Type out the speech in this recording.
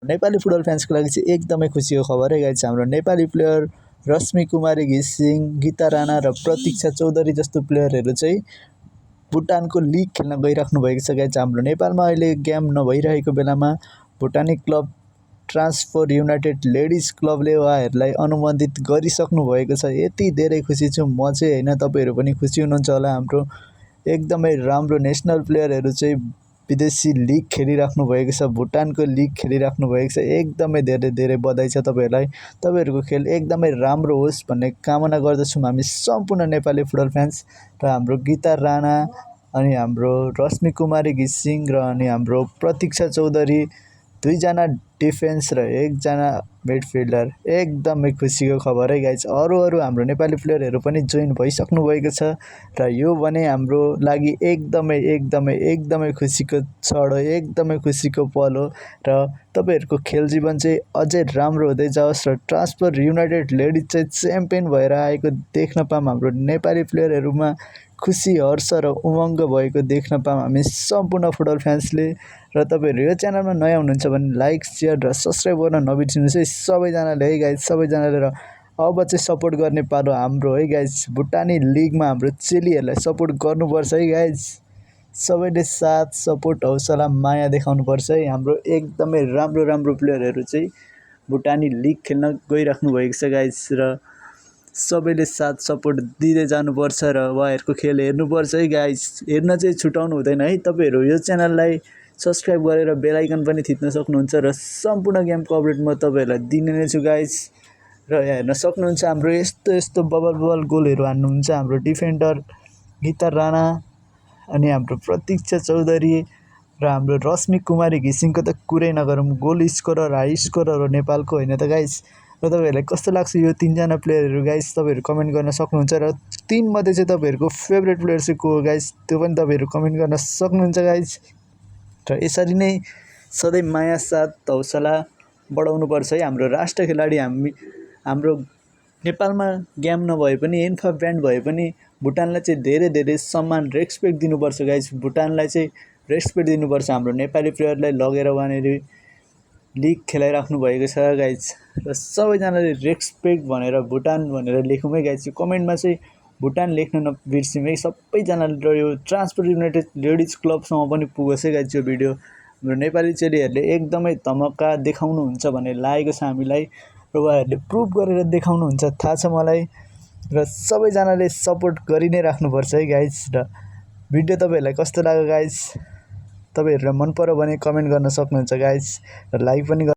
Nepali football फ्यान्सको लागि चाहिँ एकदमै खुसीको खबर है गाइस। हाम्रो नेपाली प्लेयर रश्मि कुमारी घिसिङ, गीता राणा र प्रतीक्षा चौधरी जस्तो प्लेयरहरू चाहिँ भुटानको लिग खेल्न गइराख्नु भएको छ गाइस। हाम्रो नेपालमा अहिले गेम नभइरहेको बेलामा भुटानी क्लब ट्रान्सफर युनाइटेड लेडिज क्लबले उहाँहरूलाई अनुमोदित गरिसक्नु भएको छ। यति धेरै खुसी छु म चाहिँ होइन, तपाईँहरू पनि खुसी हुनुहुन्छ होला। हाम्रो एकदमै राम्रो नेसनल प्लेयरहरू चाहिँ विदेशी लिग खेलिराख्नु भएको छ, भुटानको लिग खेलिराख्नु भएको छ। एकदमै धेरै धेरै बधाई छ तपाईँहरूलाई। तपाईँहरूको खेल एकदमै राम्रो होस् भन्ने कामना गर्दछौँ हामी सम्पूर्ण नेपाली फुटबल फ्यान्स। र हाम्रो गीता राणा अनि हाम्रो रश्मि कुमारी घिसिङ र अनि हाम्रो प्रतीक्षा चौधरी, दुईजना डिफेन्स र एकजना मिडफिल्डर, एकदमै खुसीको खबर है गाइज। अरू हाम्रो नेपाली प्लेयरहरू पनि जोइन भइसक्नु भएको छ र यो भने हाम्रो लागि एकदमै एकदमै एकदमै खुसीको क्षण हो, एकदमै खुसीको पल हो। र तपाईँहरूको खेल जीवन चाहिँ अझै राम्रो हुँदै जाओस् र ट्रान्सफर युनाइटेड लेडिज चाहिँ च्याम्पियन भएर आएको देख्न पाऊँ। हाम्रो नेपाली प्लेयरहरूमा खुसी, हर्ष र उमङ्ग भएको देख्न पाऊँ हामी सम्पूर्ण फुटबल फ्यान्सले। र तपाईँहरू यो च्यानलमा नयाँ हुनुहुन्छ भने लाइक, सेयर र सब्सक्राइब गर्न नबिर्सिनुहोस् है सबैजनाले है गाइज, सबैजनाले। र अब चाहिँ सपोर्ट गर्ने पालो हाम्रो है गाइज। भुटानी लिगमा हाम्रो चेलीहरूलाई सपोर्ट गर्नुपर्छ है गाइज। सबैले साथ, सपोर्ट, हौसला, माया देखाउनुपर्छ है। हाम्रो एकदमै राम्रो राम्रो प्लेयरहरू चाहिँ भुटानी लिग खेल्न गइराख्नु भएको छ गाइज। र सबैले साथ सपोर्ट दिँदै जानुपर्छ र उहाँहरूको खेल हेर्नुपर्छ है गाइज। हेर्न चाहिँ छुटाउनु हुँदैन है। तपाईँहरू यो च्यानललाई सब्सक्राइब गरेर बेल आइकन पनि थिच्न सक्नुहुन्छ र सम्पूर्ण गेम कभरेज म तपाईँहरूलाई दिने नै छु गाइज। र हेर्न सक्नुहुन्छ हाम्रो यस्तो यस्तो बबल बबल गोलहरू हान्नुहुन्छ हाम्रो डिफेन्डर गीता राणा अनि हाम्रो प्रतीक्षा चौधरी र हाम्रो रश्मि कुमारी घिसिङको त कुरै नगरौँ, गोल स्कोरर, हाई स्कोरर हो नेपालको, होइन त गाइज। र तपाईँहरूलाई कस्तो लाग्छ यो तीनजना प्लेयरहरू गाइज, तपाईँहरू कमेन्ट गर्न सक्नुहुन्छ। र तीनमध्ये चाहिँ तपाईँहरूको फेभरेट प्लेयर चाहिँ को हो गाइज, त्यो पनि तपाईँहरू कमेन्ट गर्न सक्नुहुन्छ गाइज। र यसरी नै सधैँ माया, साथ, हौसला बढाउनुपर्छ है। हाम्रो राष्ट्र खेलाडी हाम्रो नेपालमा गेम नभए पनि, इन्फा ब्रान्ड भए पनि भुटानलाई चाहिँ धेरै धेरै सम्मान, रेस्पेक्ट दिनुपर्छ गाइज। भुटानलाई चाहिँ रेस्पेक्ट दिनुपर्छ। हाम्रो नेपाली प्लेयरलाई लगेर वहाँनिर लिग खेलाइराख्नु भएको छ गाइज। र सबैजनाले रेस्पेक्ट भनेर भुटान भनेर लेखौँ है गाइज। कमेन्टमा चाहिँ भुटान लेख्न नबिर्सिउँ है सबैजनाले। र यो ट्रान्सफर युनाइटेड लेडिज क्लबसम्म पनि पुगोस् है गाइज यो भिडियो। हाम्रो नेपाली चेलीहरूले एकदमै धमक्का देखाउनुहुन्छ भन्ने लागेको छ हामीलाई, र उहाँहरूले प्रुभ गरेर देखाउनुहुन्छ थाहा छ मलाई। र सबैजनाले सपोर्ट गरि नै राख्नुपर्छ है गाइज। र भिडियो तपाईँहरूलाई कस्तो लाग्यो गाइज, तपाईँहरूलाई मन पर्यो भने कमेन्ट गर्न सक्नुहुन्छ गाइज, र लाइक पनि